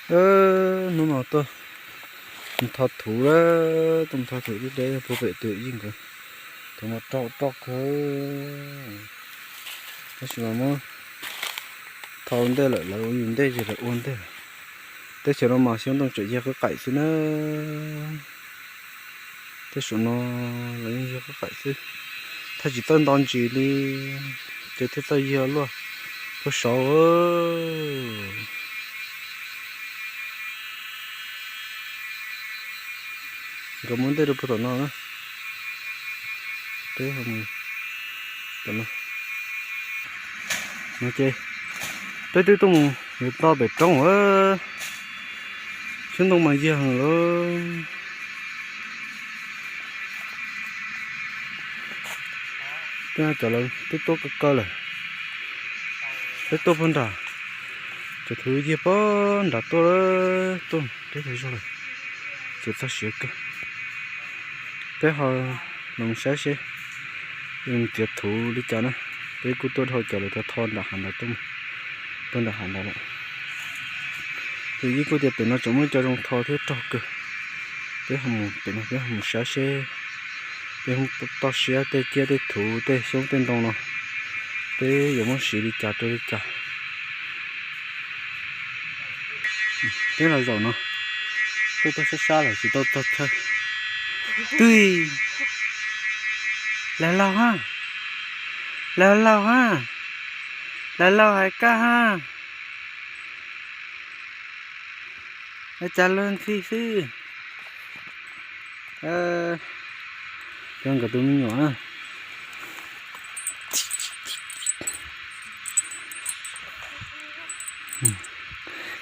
Hnub no tuaj mus tho thuv lawm, tuaj mus tho thuv deb deb puag pem tus yij nkawd. Thuv mas rau roj kawg. Tab sis mas muab tho ua ntej lawm, lawv ua yus ntej ces lawv ua ntej lawm. Teb chaws no mas xyoob ntoo tseem yog qab qaim xwb na. Tej saum no los yeej yog qab qaim xwb, thaj tsis txawj nto ntsis li, ces thiaj txawj yog luaj. Puag saud nkawd muab ntej rau puag tom no na. Peb ho mus tom no. No ces peb twb tuaj mus yuav tau pem roob a, xyoob ntoo mas yog heev lawm. Cov lawv twb tuaj kaw kaw lawm, peb tuaj puag nram, cov thuv yig puag nram tuaj, tuaj teb chaws zog lawm, ces txog siav kawg. Peb ho los saib seb txiav thuv li cas na. Peb kuj tuaj dhau cov lawv tho nram hav ntawd tuaj, tuaj nram hav ntawd lawm. Ces yeej kuj tias pem no tseem muaj cov zoo tho thiab rog kawg. Peb ho mus pem no, peb ho mus saib seb peb toj siab tej ciab tej thuv tej xyoob tej ntoo no, peb yuav muab siv li cas rau li cas. Peb los zaum no, tuaj tuaj sab sab lawm tsis tau txog chaw. Twb, lawv laug ha, lawv laug ha, lawv laug hais koj ha. Cas luag ntxhi xwb. Cov nkawd tus me nyuam na.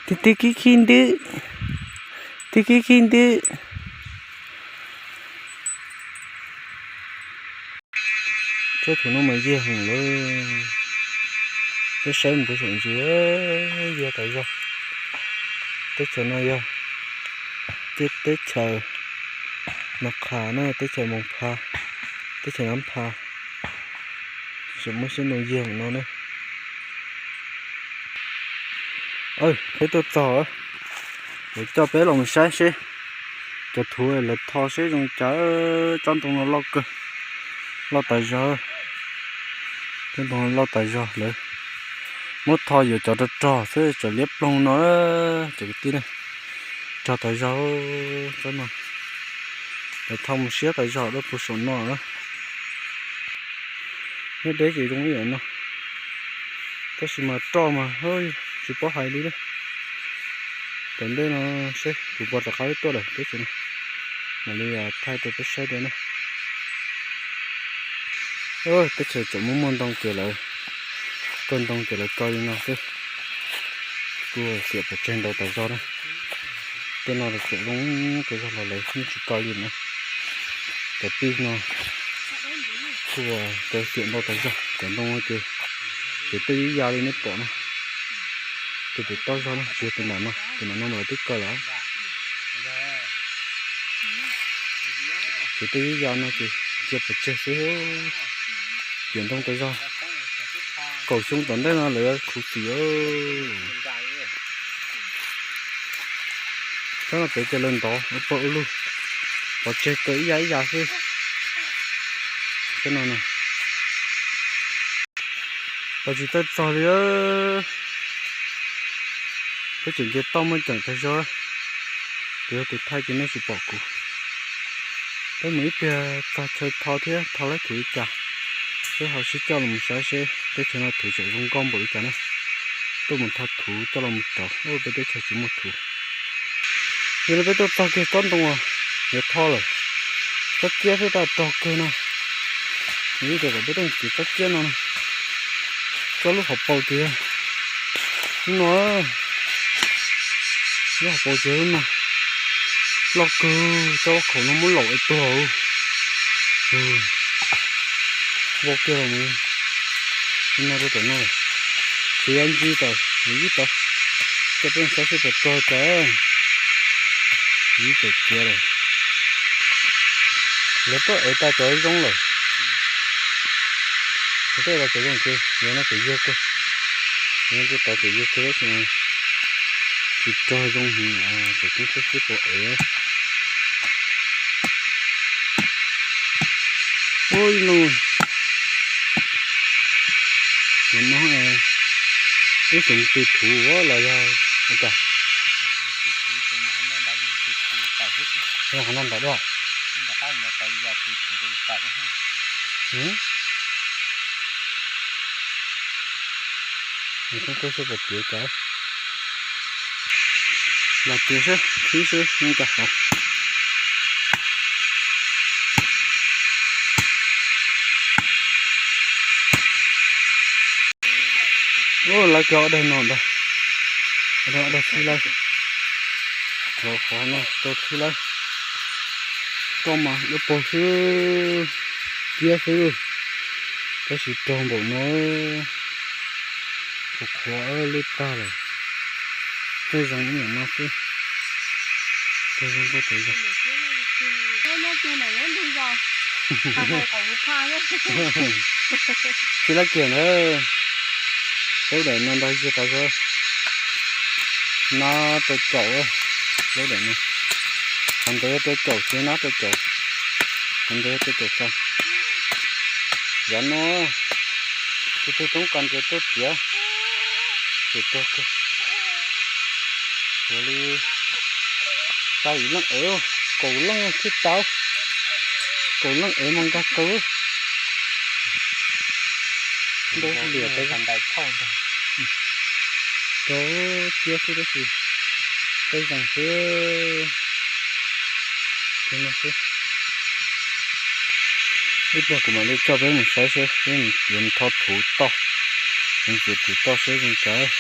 Tig tig khib khib ntwb, tig khib khib ntwb. Tsob thuv no mas yag heev lawm. Peb saib mus puag saum ntsis, yag tas zog. Teb chaws no yog teb chaws Naj Qha na, teb chaws Moos Pha, teb chaws Nab Pha. Tseem muaj xyoob ntoo yag no na. Peb tuaj txog, lawv coj peb los mus saib seb cov thuv lawv tho seb zoo cas. Tsob ntoo no loj kawg, loj tas zog. Tsob ntoo loj tas zog, lawv muab tho yuav cov rog rog xwb, cov liab ploog no, cov kwv tij na. Rog tas zog tsob no. Lawv tho mus siab tas zog rau puag saum no na. Nyob deb ces zoo ib yam no, tab sis mas roj mas tsis paub hais li lawm. Tom ntej no seb kuv puas rov qab tuaj lawm teb chaws no, mam li thaij rau peb saib dua na. Teb chaws tseem muaj muaj ntoo ces lawv kaw ntoo ces lawv kaw li no xwb. Kuj xiam pov tseg ntau tas zog na. Tej no tseem zoo tas zog los lawv yeej tsis kaw li na. Cov tij no kuj kaw xiam ntau tas zog, cov ntoo ces, ces tej ib ya li nej pom no. Tus pem toj zog no tsis yog tus nram no, tus nram no mas lawv twb kaw lawm. Ces tej ib ya no ces cia pov tseg xwb. Tiam ntoo tas zog, kaum xyoo tom ntej no lawv khuv xim. Tsob no pem ces lawv ntov ua pawg ua lug, pov tseg kaw ib ya ib ya xwb. Tsob no na, pov tsis txawj txog li. Peb tseem nce toj muaj ceem tas zog. Kuv yog tus thaij ces nej tsis pom kuv. Peb mus ib pliag txog chaw tho thiab tho laib thuv li cas, peb ho sib coj los saib seb teb chaws no thuv tseem zoo nkauj npaum li cas na. Tuaj mus tho thuv coj los rauv, peb teb chaws tsis muaj thuv. Yog li peb tuaj txog kiag tsob ntoo uas yuav tho lawm, tsob ciab xwb tau rog kawg no. Nws yeej tias kom peb tuaj txiav tsob ciab no na. Tsob lub hauv paus ces yog lub no, lub hauv paus ces yog lub no. Loj kawg, tsob khaum no muab laum es tuag. Vau kiag los mus, no rau tom no lawm. Txiav ncig tawm, yib tawm, coj peb saib seb puas rog cas. Yib tawm txiav lawm. Lawv tuaj ev tas cov zoo lawm. Lawv tuaj ev tas cov zoo ces yog no ces yog kawg. Yog no ces tod ces yog kawg tab sis Tsis rog zoo heev, ces kub kub xwb tau ev. Ub, ib no, no ib xyoo tw thuv los yog ua cas? Qhov no ntawd dua. Kub kub xwb puas txiav cas? Los txiav seb, khib seb nyob cas hov. Ub, lawv cog ob daig no ntag. Ob daig, ob daig khib lawm. Qhov, qhov no tsis tau khib lawm. Roj mas dawb paug xwb, ciab xwb, tab sis rog npaum no, qhuav qhuav lwj tag lawm. Tej zoo ib yam no xwb, tej zoo nkauj tau zoo. Khib lab kiag ntawd, lub daim no ntag yog tas zog, nab rau caum, lub daim no, qhov ntawd rau caum, tsis nab rau caum, qhov ntawd rau caum xwb. Yav no tus tug toob kas ntias tuaj txiav, ces rog kawg. Xyov li, xya yim leej ev, kaum leej thiaj tau, kaum leej ev mas nkag kaus. Ntau liam tau, rau ciab xwb tab sis tej zoo xwb. Ces no xwb, ib pliag kuv mam li coj peb mus saib seb, peb mus txiav tho thuv toj, mus txiav thuv toj seb zoo cas.